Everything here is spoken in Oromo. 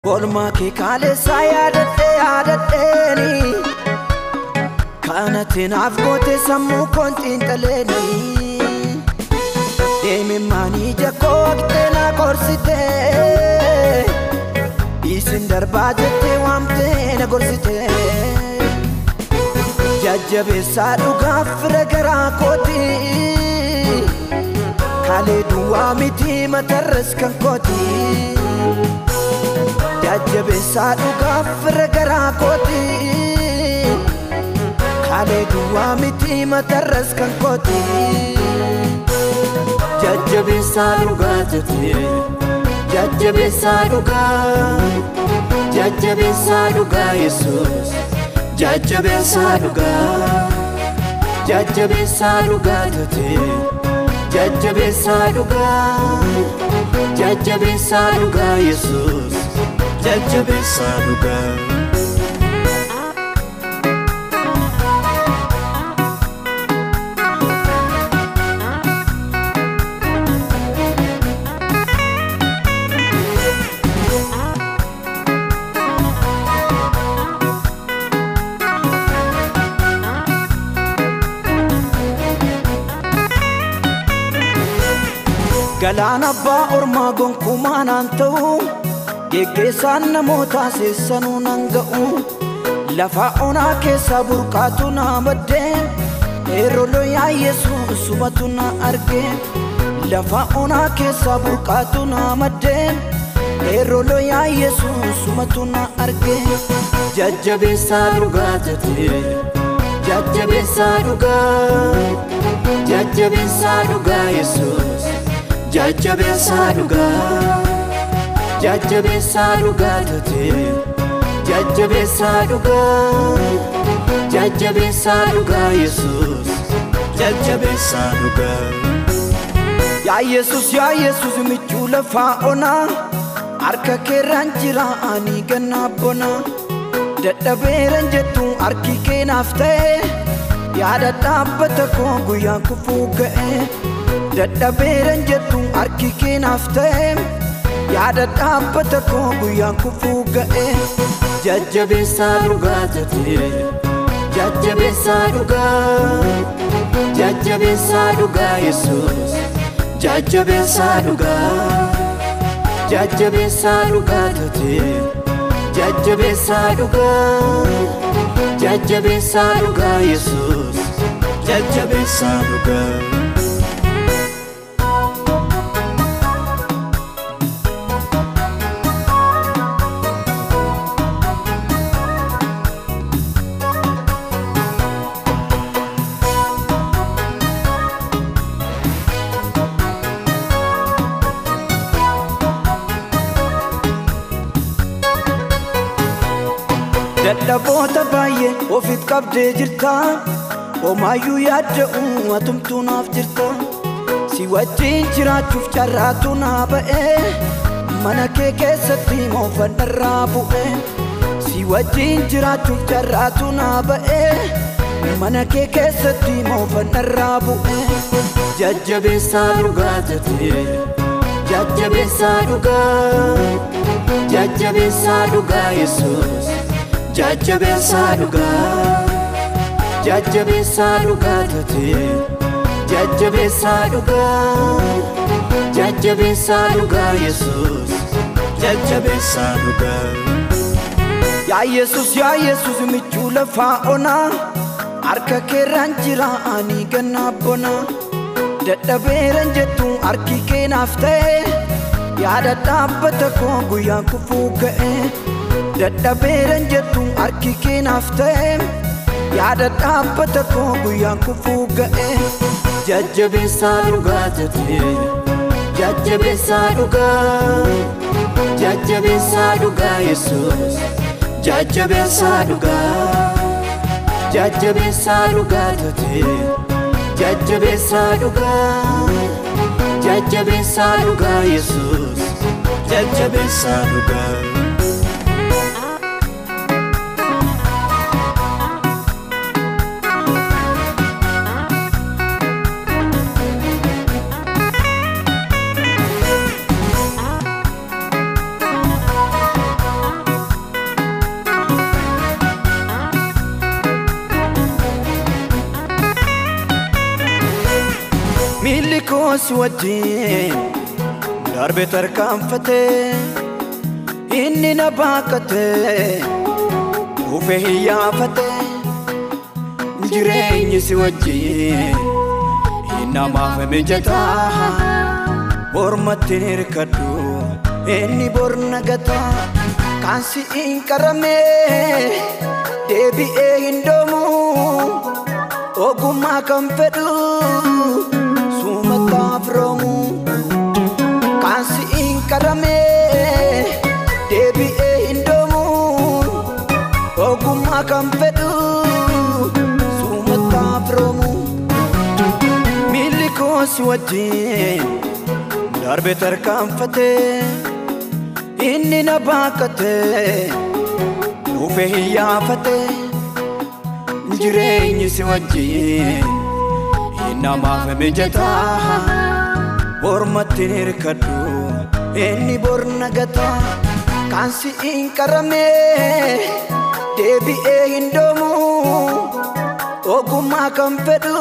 Oolmaa kee kaaleessaa yaadadhee yaadadheeni kanatti naaf goote sammuu koon xiinxaleeni deemimmaan ija koo waqtee na qorsite isin darbaa jettee waamtee na gorsite jajjabeessaa dhugaaf fira garaa kooti kaalee duwwaa miti matarras kan kooti. Jajjabeessaa dhugaaf fira garaa kooti kaalee duwwaa miti matarras kan kooti. Jajjabeessaa dhugaa taate, jajjabeessaa dhugaa, jajjabeessaa dhugaa Yesuus, jajjabeessaa dhugaa, jajjabeessaa dhugaa taate, jajjabeessaa dhugaa, jajjabeessaa dhugaa Yesuus. Jajjabeessaa dhugaa. Galaana abbaa ormaa gonkumaa naan ta'u geggeessaan namootaa seessanuu nan ga'u lafa onaa keessaa burqaatu na baddee eeroloo yaa Yesuus subatu na arge lafa onaa keessaa burqaatu na maddee eeroloo yaa Yesuus subatu na arge. Jajjabeessaa dhugaa taate, jajjabeessaa dhugaa, jajjabeessaa dhugaa Yesuus, jajjabeessaa dhugaa. Jajjabeessaa dhugaa taate, jajjabeessaa dhugaa, jajjabeessaa dhugaa Yesuus, jajjabeessaa dhugaa. Yaa Yesuus yaa Yesuus michuu lafaa onaa harka keerraan jira ani gannaa bona dadhabeeran jettu harki kee naaf ta'e yaada dhaabbata koo guyyaan kufuu ga'e dadhabeeran jettu harki kee naaf ta'e yaada dhaabbata koo guyyaan kufuu ga'e. Jajjabeessaa dhugaa taate, jajjabeessaa dhugaa, jajjabeessaa dhugaa Yesuus, jajjabeessaa dhugaa, jajjabeessaa dhugaa taate, jajjabeessaa dhugaa, jajjabeessaa dhugaa Yesuus, jajjabeessaa dhugaa. Dadhaboota baay'ee ofiif qabdee jirta homaayyuu yaadda'u atumtuu naaf jirta si wajjin jiraachuuf carraatu naa ba'e mana kee keessatti moofannarraa bu'e si wajjin jiraachuuf carraatu naa ba'e mana kee keessatti moofannarraa bu'e. Jajjabeessaa dhugaa taate, jajjabeessaa dhugaa, jajjabeessaa dhugaa Yesuus. Jajjabeessaa dhugaa, jajjabeessaa dhugaa taate, jajjabeessaa dhugaa, jajjabeessaa dhugaa Yesuus, jajjabeessaa dhugaa. Yaa Yesuus yaa Yesuus michuu lafaa onaa harka keerraan jira ani gannaa bona dadhabeeran jettu harki kee naaf ta'e yaada dhaabbata koo guyyaan kufuu ga'e dadhabeeran jettu harki kee naaf ta'e yaada dhaabbata koo guyyaan kufuu ga'e. Jajjabeessaa dhugaa taate, jajjabeessaa dhugaa, jajjabeessaa dhugaa Yesuus, jajjabeessaa dhugaa, jajjabeessaa dhugaa taate, jajjabeessaa dhugaa, jajjabeessaa dhugaa Yesuus, jajjabeessaa dhugaa. Miilli koo si wajjin darbe tarkaanfate, inni na baaqate dhufee hiyyaafate. Jireenyi si wajjin namaaf mijataa, ormatti hin hirkadhu, inni bor nagata. Kan si'iin qarame deebi'ee hin doomu, ogummaa kan fedhu sumattaaf roomu. Kan si'iin qarame deebi'ee hin doomu, ogummaa kan fedhu sumattaaf roomu. Miilli koo si wajjin darbe tarkaanfate, inni na baaqate dhufee hiyyaafate. Jireenyi si wajjin namaaf mijataa, ormatti hin hirkadhu, inni bor nagata. Kan si'iin qarame deebi'ee hin doomu, ogummaa kan fedhu